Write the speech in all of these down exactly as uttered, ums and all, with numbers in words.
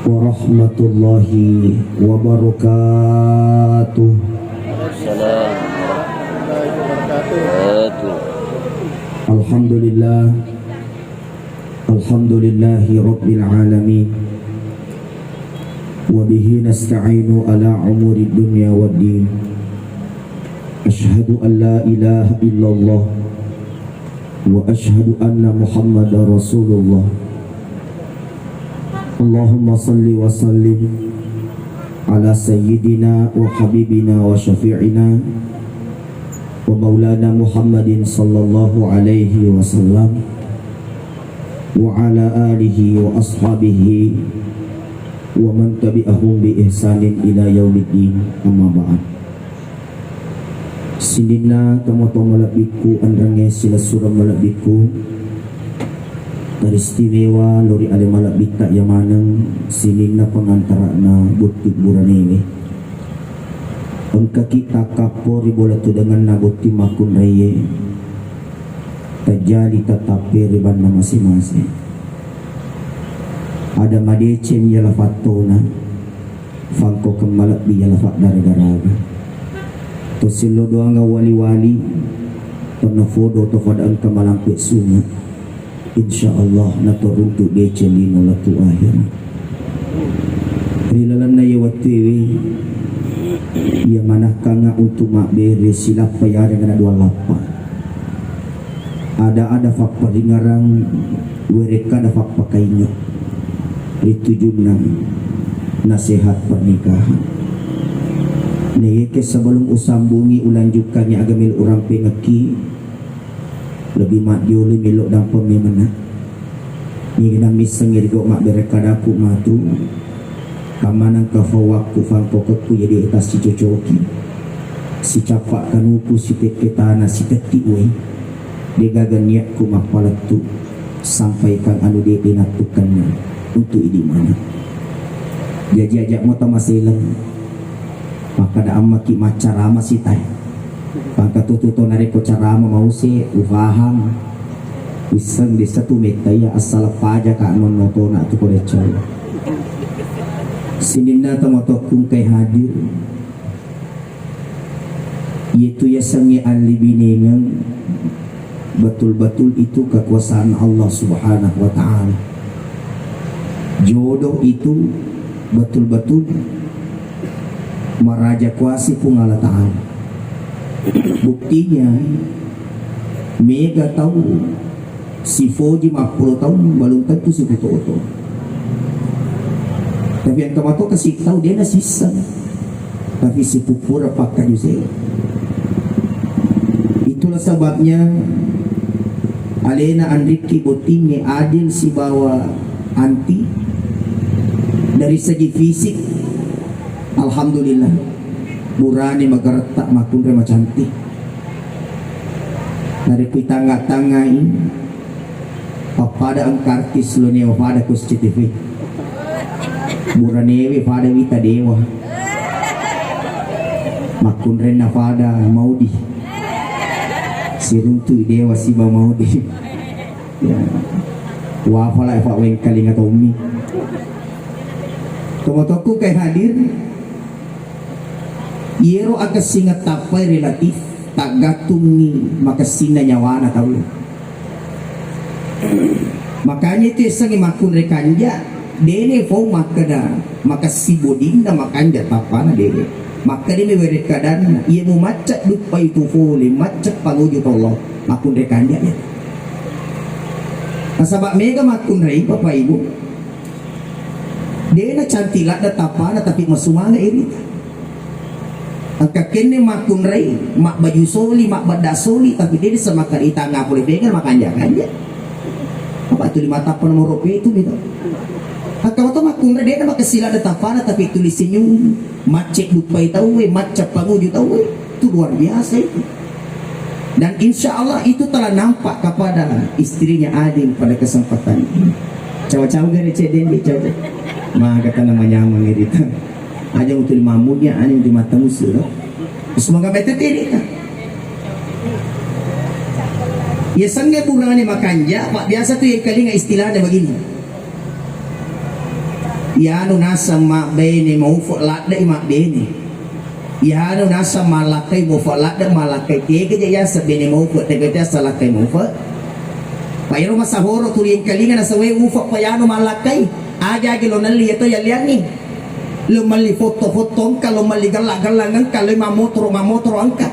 warahmatullahi wabarakatuh. Waalaikumsalam warahmatullahi wabarakatuh. Alhamdulillah. Alhamdulillahi rabbil alamin. Wa bihi nasta'inu ala umuri dunya waddin. Asyhadu an la ilaha illallah wa asyhadu anna Muhammadar Rasulullah. Allahumma salli wa sallim ala sayyidina wa habibina wa syafi'ina wa maulana Muhammadin sallallahu alaihi wasallam wa ala alihi wa ashabihi wa man tabi'ahum bi ihsanin ila yaumiddin, amma ba'd. Sininna tomatoa malebbikku, enrengnge silessureng malebbikku, teristimewa lao ri ale malebbitta iya maneng, sininna pengantara'na botting buranewe. Engkaki takkappo ri bola tudengenna botting makkunraie, tajjali tatappe ri banna mase-mase. Ada madeceng iya lafattona, fangkokeng malebbi iya lafaddara-daraga. Tosillo doangeng wali-wali, pennafodo to fada engka malampe sunge. Insya Allah natoruntu deceng lino lettu akhir. Ri lalenna iya wettuewe, iya manakkangnga untu mabbere silappa yarega na dua lappa. Ada-ada fapparingerang, werekkada fappakainge ri tujunna nasehat pernikahan. Naiyeke sebelum usambungi, ulanjukkangngi aga melo urampengekki, lebbi majjolo melo dampeng memeng. Niga missengngi ri gau mabberekkadaku matu, kammaneng kafawakku fangkokekku jadi tassicocoki. Sicappa kanuku, sitekke tana, sitetti uwai. Degaga niatku mappalettu sampaikan anu de' de' nattukkenna untuk idi mana. Jaji aja' mo tamaseleng. Makkeda ammaki maccarama sitae. Pangkatutu to narekko carama mause, ufahang. Wisseng dessa tu metta iya, assala paja ka nonno tona tu ko decau. Sininna tomatoakku engkai hadir. Iyatu yasengnge allibinengeng, betul-betul itu kekuasaan Allah Subhanahu wa Ta'ala. Jodoh itu betul-betul maraja kuasa Puang Allah Ta'ala. Buktinya, mega tau sifoji mappulo taung, belum tentu sifoto-oto. Tapi engka mato kasi tau dena sisseng. Tapi sipuppura pakkaju sewa. Itulah sebabnya alena anrikki bottingnge Adil sibawa Anti dari segi fisik. Alhamdulillah, burane magaretta, makkunrai, macantik. Narekko itanga-tangai, pappada engka artis lo neo pada ku S C T V. Buranewe pada wita dewa. Makkunrenna pada Maudi. Siruntui dewa siba Maudi. Ya. Wafala fa wengkalinga tommi. Tomatoakku engkai hadir. Iyero akessingeng tappai relatif, taggattungngi makessinna nyawana tau. Makanya itu yasengnge makkunrai kanja, dene fau makkeda makessi bodinna makanja tappana, dene. Makkeda mi werekkadanna, iya mu macca duppai tu fole, macca panguju tollo, makkunrai kanja ya. Nasaba mega makkunrai, Bapak Ibu. Dena cantik ladda tappana, tapi masumanga irita. Engka kenne makkunrai, mabbaju soli, mabbadda soli, tapi dena semakka itanga pole pengen makanja-kanja. Apa tu lima tappa nomor pitu gitu. Engka to makkunrai dena makessing ladda tappana, tapi tuli senyum, macce duppai tauwe, macca panguju tauwe. Itu luar biasa itu. Dan insya Allah itu telah nampak kepada istrinya Adil pada kesempatan ini. Cawa-cawa gare cedeng di cawa. Maka tanah manyamang irita. Aja untuk mamunya, aja untuk mata musuh. Semoga betul irita. Ya, sengge burane makanja, Pak, biasa tuh yang kalinga istilahnya begini. Iyanu naseng mabbene maufe ladde'i mabbene. Iyanu naseng mallakkai maufe ladde mallakkai. Tega je yaseng bene maufe, tega je yaseng lakkai maufe. Pa iyaro masahoro tuli engkalinga naseng we ufe pa iyanu mallakkai. Aja-aja lo nelli iyato yalliangngi. Lo melli foto-foto engka, lo melli gella-gella engka, lo mammotoro-mammotoro engka.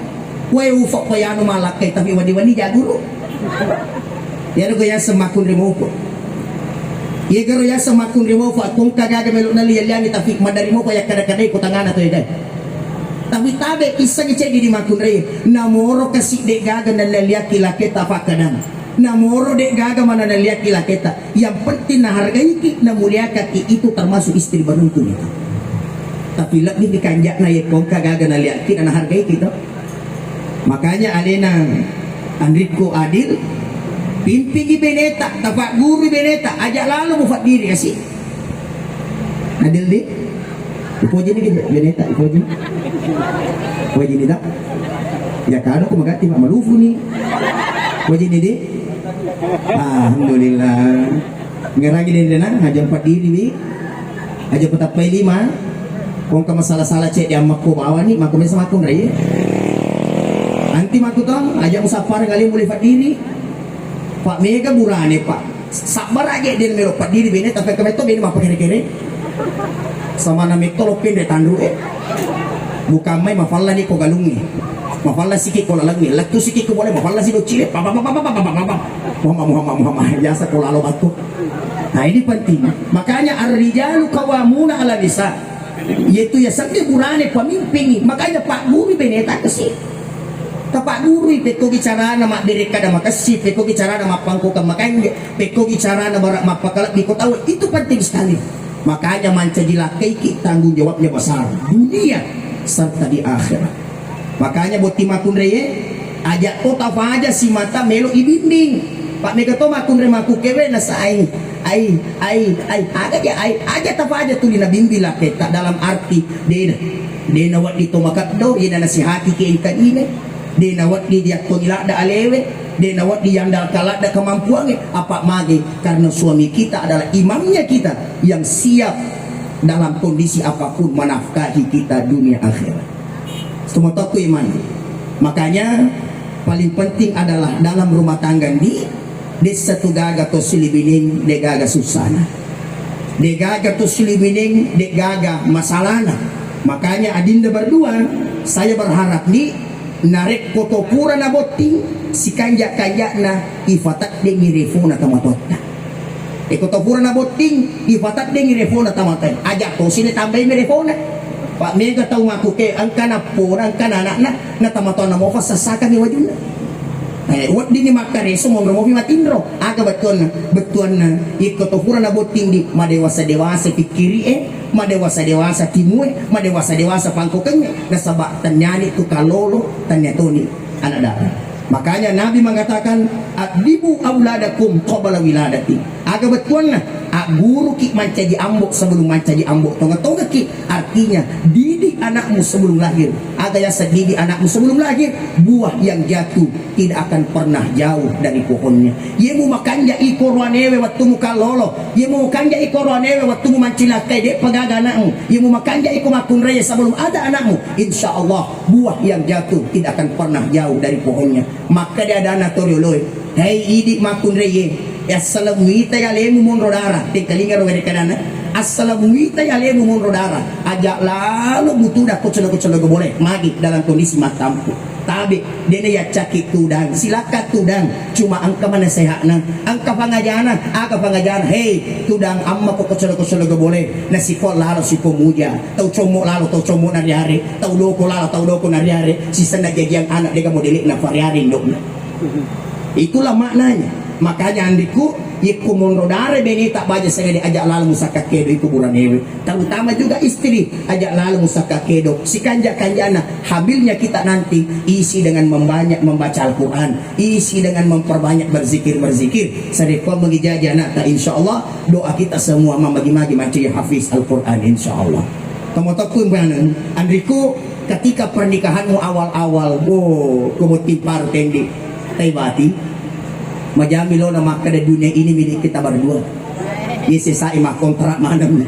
Wae ufa ko yanu malakkai, tapi wani-wani ja guru. Iyaro ga yaseng makkunrai maufa. Iyegaro yaseng makkunrai maufa, ko engka gaga melo nalli yalliangngi, tapi maderri maufa yakkada-kadai ko tangana to egae. Tapi tabe issengngi ceddi di makkunrai, namoro kasi de gaga nalliakki laketta fakkadang. Namoro de gaga mana nalliakki laketta. Yang penting nahargaiki, namuliakaki, itu termasuk istri beruntung itu. Tapi lebih dikanjakna yekko engka gaga naliakki na nahargaiki to. Makanya alena anrikku Adil, pimpingi beneta, tapagguru beneta, aja lalo mufaddiri kasi. Adil di, ipojini ki beneta, ipojini. Ipojini tak? Ya kanu ku magatti mak malufu ni. Ipojini di. Alhamdulillah. Ngerangi dendena, aja mufaddiri wi. Aja patappai lima. Ko engka masala-sala ceddi ammakko bawani, makko mesa makkunrai. Anti makku to, aja musappara ngali mulai faddiri. Pak mega burane, Pak. Sabbara aja de melo faddiri bene, tapi kemetto bene mappakere-kere. Samana metto lo pende tanru e. Bukan mai mafalla ni ko galungi. Mafalla siki ko lalangi. Lettu siki ko boleh, mafalla si docile. Papa, papa, papa, papa, papa. Muhammad, Muhammad, Muhammad. Biasa ko lalo batu. Nah, ini penting. Makanya ar-rijalu qawwamuna 'ala nisa. Yaitu ya seddi burane pemimpin. Makanya pagguru beneta kasi. Tapaggurui, pekkogi carana mabbere kada makessi, pekkogi carana mappangkokeng makanja, pekkogi carana bara mappakalebbi ko tau. Itu penting sekali. Makanya mancaji lakkaiki tanggung jawabnya besar dunia serta di akhirat. Makanya botting makkunraie, aja to tafaja simata melo ibimbing. Pak mega to makkunrai makkukewe na saing. Ai, ai, ai, aga ja, ai, aja tafaja tuli nabimbing lakketta dalam arti dena, dena wedding to makeddo, dena nasihati ki engka ine, dena wedding diakkoni ladda alewe, dena wedding yandalka ladda kemampuange, apa mage karena suami kita adalah imamnya kita yang siap dalam kondisi apapun menafkahi kita dunia akhirat. Setemotokku iman. Makanya paling penting adalah dalam rumah tangga di dessa tu gaga to silibineng, de gaga susana. De gaga to silibineng, de gaga masalana. Makanya adinda berdua, saya berharap di narekko to pura nabotting, sikanja-kanjana ifataddengi refona tomatoatta. Eko to pura nabotting, ifataddengi refona tomatoatta. Aja tosi natambai mi refona. Pak mega tau makkuke engka nappona, engka nanakna, na tomatoanna mofa sassakangi wajunna. Eh, weddingngi makkareso monro mofi matinro. Aga bettuanna? Bettuanna, iko to pura nabotting di madewasa-dewasa pikkiri e, madewasa-dewasa timu e, madewasa-dewasa pangkokengnge. Nasaba tenniani tu kalolo, tennia toni anak dara. Makanya Nabi mengatakan, "Addibu auladakum qabla wiladati." Aga bettuanna, agguruki mancaji ambo sebelum mancaji ambo tonga-tongaki. Artinya, didik anakmu sebelum lahir. Aga yaseng didik anakmu sebelum lahir? Buah yang jatuh tidak akan pernah jauh dari pohonnya. Yemu makanja iko roanewe wettumu kallolo. Yemu makanja iko roanewe wettumu mancilakkai, de'pa gaga anakmu. Yemu makanja iko makkunrai sebelum ada anakmu. Insya Allah, buah yang jatuh tidak akan pernah jauh dari pohonnya. Makkeda adanna to rioloe, "Hei idi makkunraie, assalamuitai alemu monro dara." Tengkalinga ro werekadana, "Assalamuitai alemu monro dara. Aja lalo mutuda ko celo-celo gobole." Magi dalam kondisi mattampu. Tabe, dena yaccaki tudang, silakka tudang. Cuma engka mana sehatna, engka pangajana, aga pangajana. Hei, tudang amma ko celo-celo gobole. Nasiko lalo siko muja. Tau commo lalo, tau commo nariare. Tau doko lalo, tau doko nariare. Sisenna jajiang anak dega modele'na fariare indokna. Itulah maknanya. Makanya andiku, yekko monro dare beneta baja segede aja lalo musakka kedo iku buranewe. Terutama juga istri, aja lalo musakka kedo. Sikanja-kanjana, hamilnya kita nanti isi dengan membanyak membaca Al-Quran, isi dengan memperbanyak berzikir-berzikir. Sarekko mengijaji anakta, insya Allah doa kita semua mamagi-magi mancaji hafiz Al-Quran, insya Allah. Tomotokku mbaneng, anriku, ketika pernikahanmu awal-awal, wo, kebotting paru tendi, tai bati, majami lo na makkeda dunia ini milik kita berdua. Isi sai makkontrak maneng.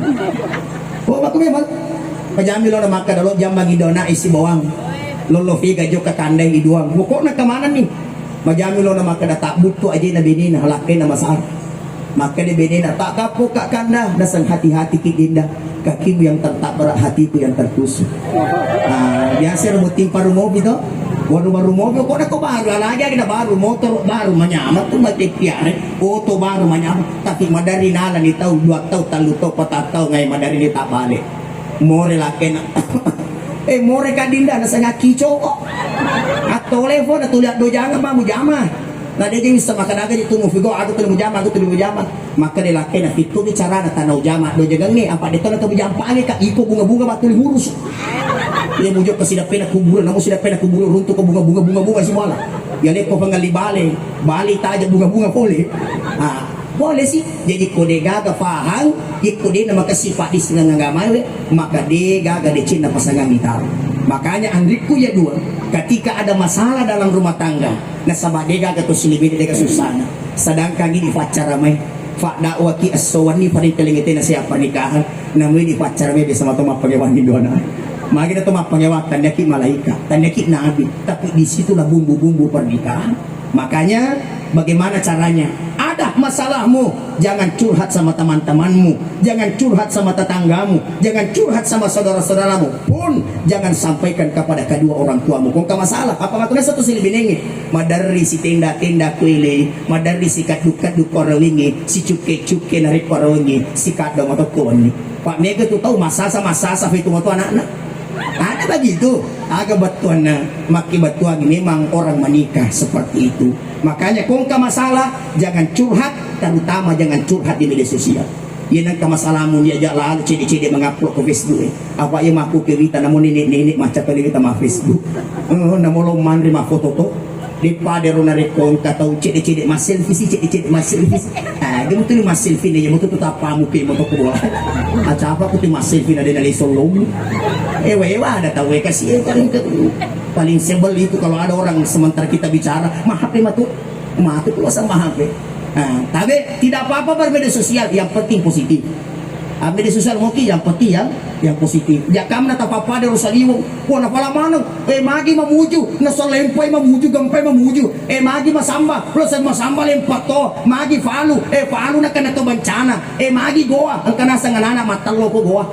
Oh, aku memang. Pajami lo na makkeda lo jambangi dona isi bawang. Lolo figa jokka kandai iduang. Pokokna kemanenni. Pajami lo na makkeda tak butuh aja na benena, lakkena masalah. Makkeda benena, tak kapok kak kanda, naseng hati-hati ki dinda. Kakimu yang tertabrak, hatiku yang tertusuk. Ah, biasa ro botting paru mobil to. Baru-baru mobil, kok na ko baru, lagi ada baru, motor baru, manyameng tu, mati piare, oto baru, manyameng. Tapi maderri nala ni tau, dua tau, tallu tau, patang tau, ngai maderri ni tak balik. More lakena. Eh, more kadinda, na sanga kico kok. Atau telepon, atau lihat do jangan, mamu jama. Na de jeng issa makkeda aga je tu mufigo, aku tuli mujama, aku tuli mujama. Makkeda lakena, fittu bicarana tanau jama do jagangnge, apa de tona to mujampa ale ka iko bunga-bunga batu lihurus. Iya mujok ke sidappena kuburan, namu sidappena kuburan runtuk ke bunga-bunga, bunga-bunga si bola. Ya leko pengali bale, bale taja bunga-bunga pole. Ah, boleh sih. Jadi ko de gaga fahang, iko de na makasifat di senang agama we, maka de gaga de cinna pasangan mitaro. Makanya anrikku ya dua, ketika ada masalah dalam rumah tangga, nasaba de gaga to silibede de gaga susana. Sedangkan ini pacara mai, fa dakwaki esso wenni paling kelengete na siap pernikahan, namui di pacara mai biasa mato mappagewangi dona. Magi na to mappagewa, tandaki malaika, tandaki nabi, tapi disitulah bumbu-bumbu pernikahan. Makanya bagaimana caranya? Ada masalahmu, jangan curhat sama teman-temanmu, jangan curhat sama tetanggamu, jangan curhat sama saudara-saudaramu pun, jangan sampaikan kepada kedua orang tuamu. Kongka masalah, apa matuna satu silibinengi? Maderri si tenda-tenda kuele, maderri si kaddu-kaddu kuarawengi, si cukke-cukke narekko arawengi, si kaddo matokko wenni. Pak mega tu tau masasa-masasa fitu matu anakna. Ada begitu. Aga bettuanna, makki bettuangi memang orang menikah seperti itu. Makanya kongka masalah, jangan curhat, terutama jangan curhat di media sosial. Iya nengka masalahmu diajak lalu cede-cede mengupload ke Facebook, eh. Apa iya makku ke wita, namun nenek-nenek macam kali wita ma Facebook. Eh, namun lo manri ma foto to. Di pada ro narekko engka tau cede-cede ma selfie si, cede-cede ma selfie si. Ah, dia betul ma selfie nih, ya betul tu tapamu ke motor ke bola. Aca apa aku tu ma selfie na dena leso lomu. Eh, wewa ada tau, eh, kasih, eh, paling ke, paling sebel itu kalau ada orang sementara kita bicara, ma H P matu, matu tu pasang ma H P. Nah, tapi tidak apa-apa bermedia sosial, yang penting positif. Ah, media sosial moki, yang penting yang, yang positif. Jakamna tapappada ro saliweng. Wah, napala maneng. Eh, magi mamuju, nasalempai mamuju, gempai mamuju. Eh, magi masamba, lo sa masamba lempa to. Magi falu, eh, falu na kena to bencana. Eh, magi goa, engka naseng anana mattello ko goa.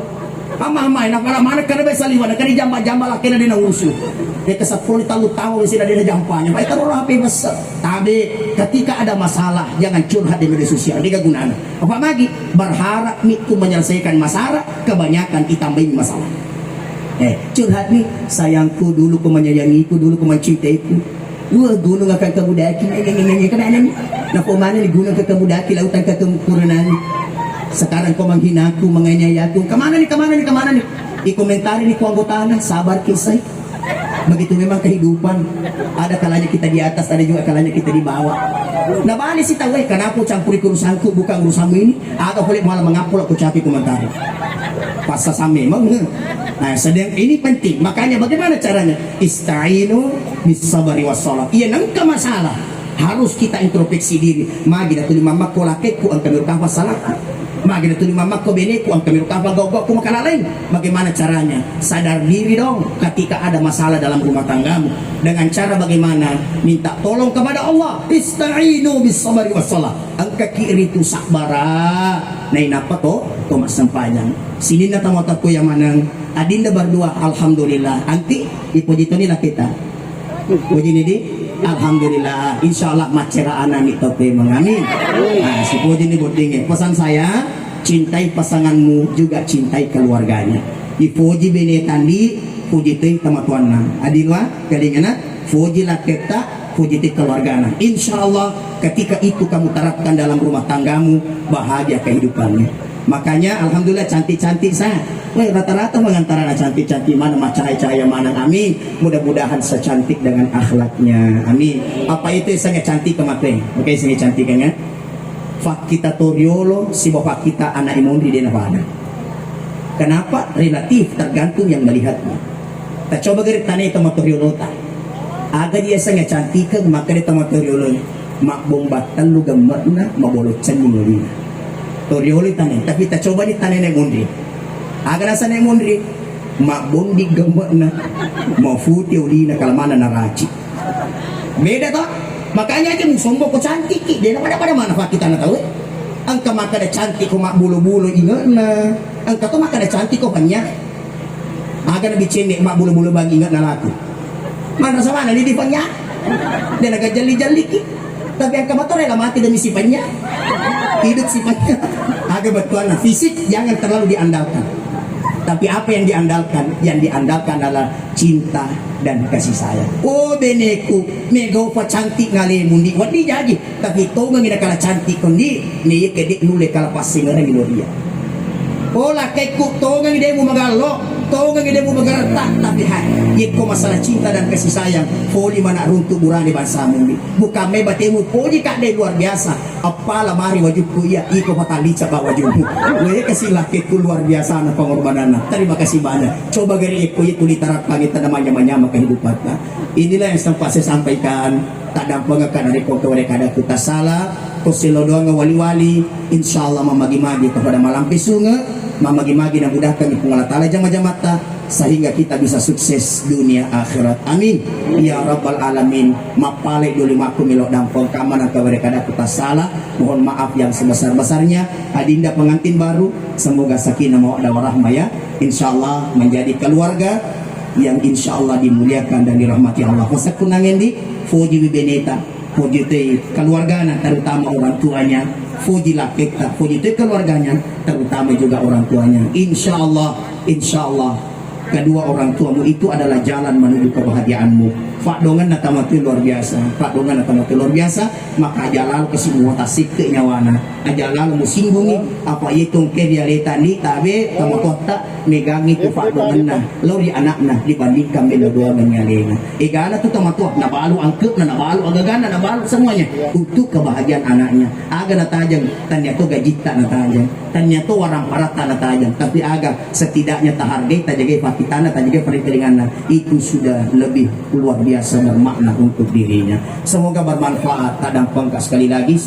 Amma-amma, napala maneng kada be saliweng, kada jamba-jamba lakena dena urusu. Eh, kesepuluh tallu tawa wisi dena jampanya. Baik, taruh H P besar. Tabe, ketika ada masalah, jangan curhat di media sosial. Dia gunana. Apa magi? Berharap mi tu menyelesaikan masalah, kebanyakan ditambahin masalah. Eh, curhat nih, sayangku dulu kau menyayangiku, dulu kau mencintaiku. Wah, gunung akan kamu daki, nyanyi, nyanyi, nyanyi, kemana nih? Nah, kau mana nih gunung akan kamu daki, lautan akan kamu kurenani? Sekarang kau menghinaku, menganiayaku, kemana nih, kemana nih, kemana nih? Di komentari nih ku anggotana, sabar kisah. Begitu memang kehidupan. Ada kalanya kita di atas, ada juga kalanya kita di bawah. Nah, balik sih tahu, eh, kenapa campuri urusanku, bukan urusanmu ini? Aga boleh malah mengapul aku capi komentar. Pasal sama memang. Nah, sedang ini penting. Makanya bagaimana caranya? Istainu bis sabari was salat. Iya, nengka masalah. Harus kita introspeksi diri. Magi na tuli mamakko lakekku engka miro kafa salakku. Magi na tuli mamakko beneku engka miro kafa gau-gauku makana lain. Bagaimana caranya? Sadar diri dong ketika ada masalah dalam rumah tanggamu. Dengan cara bagaimana? Minta tolong kepada Allah. Istainu bis sabari was salat. Engkaki ritu sabbara. Nainappa to, to massempajang. Sininna tamatakku yang maneng. Adinda berdua, alhamdulillah. Anti, ipuji toni laketa. Puji ni di, alhamdulillah, insya Allah maccera anani tau pemeng. Amin. Nah, sipuji ni bottinge. Pesan saya, cintai pasanganmu juga cintai keluarganya. Ipuji bene tandi, puji tei tamatuanna. Adilwa, kalingana, puji laketta, puji tei keluargana. Insya Allah, ketika itu kamu terapkan dalam rumah tanggamu, bahagia kehidupannya. Makanya, alhamdulillah, cantik-cantik sa. Weh, rata-rata pengantarana cantik-cantik mana, macahaya-cahaya mana. Amin. Mudah-mudahan secantik dengan akhlaknya. Amin. Apa itu sangat cantik kemarin? Oke, sangat cantik kan ya? Fakkita toriolo, sibawa fakkita anak imonri dena pada. Kenapa? Relatif, tergantung yang melihatnya. Kita coba gare tane tamatoriolota. Aga dia sangat cantik, maka dia tamatoriolo. Mabbomba tellu gemme'na, maboloccenni molina. Toriolo tane, tapi tacoba di tane naik munri. Aga nasa naik munri? Mabbondi gemme'na, mafuti ulina, kalamana naraci. Beda to? Makanya aja musombo ko cantik ki, dia pada pada mana fakir tanah tahu? Engka makkada cantik ko mabbulo-bulo inge'na, engka to makkada cantik ko banyak. Aga nabiccenne mabbulo-bulo bagi inge'na laku. Mana sama na di panya? Dia naga jelli-jelliki. Tapi engka motor ya mati demi si panya. Hidup si panya. Aga bettuanna fisik jangan terlalu diandalkan. Tapi apa yang diandalkan? Yang diandalkan adalah cinta dan kasih sayang. Oh beneku, mega upa cantik ngale mundi. Wadi jaji. Tapi tongengi nakala cantik kondi, ne ye kede nule kala passengereng loria. Oh lakekku, tongengi demu magallo, tongengi demu magaretta, tapi hai, yekko masalah cinta dan kasih sayang, poli mana runtu burane bangsa mundi. Bukan me batemu poji kadde luar biasa. Appala mari wajukku iya, iko patalica ba wajukku. Weh kasi lakekku luar biasa na pengorbananna. Terima kasih banyak. Coba gari yekko yekko diterapkan kita namanya manyama kehidupannya. Inilah yang sempat saya sampaikan. Taddampengekka narekko engka were kada ku tasala, ko selo doang wali-wali, insyaallah mamagi-magi kepada malampe sunge, mamagi-magi namudahkan Puang Allah Taala jama-jamatta, sehingga kita bisa sukses dunia akhirat. Amin ya rabbal alamin. Mappale doli makku melo dampeng kamana engka were kada ku tasala, mohon maaf yang sebesar-besarnya. Adinda pengantin baru, semoga sakinah mawaddah warahmah ya. Insyaallah menjadi keluarga yang insyaallah dimuliakan dan dirahmati Allah. Pasekku nangendi, foji wibeneta, foji te keluargana, terutama orang tuanya, foji lakekta, foji te keluarganya, terutama juga orang tuanya. Insyaallah, insyaallah kedua orang tuamu itu adalah jalan menuju kebahagiaanmu. Faddongenna tamatu luar biasa, faddongenna tamatu luar biasa, maka aja lalo kasi muwa tasikke nyawana. Aja lalo musinggungi, apa iya tongke ri aleta ni tabe tomatoatta megangi tu faddongenna lao ri anakna dibandingkan melo doangengngi alena. Egana tu tomatoa nabalu angkekna, nabalu agaganna, nabalu semuanya untuk kebahagiaan anaknya. Aga natajeng, tania to gajitta natajeng, tania to warang paratta natajeng, tapi aga setidaknya tahargai, tajagai pakitana, tajagai paritelinganna, itu sudah lebih luar biasa bermakna untuk dirinya. Semoga bermanfaat. Tadampengka sekali lagi.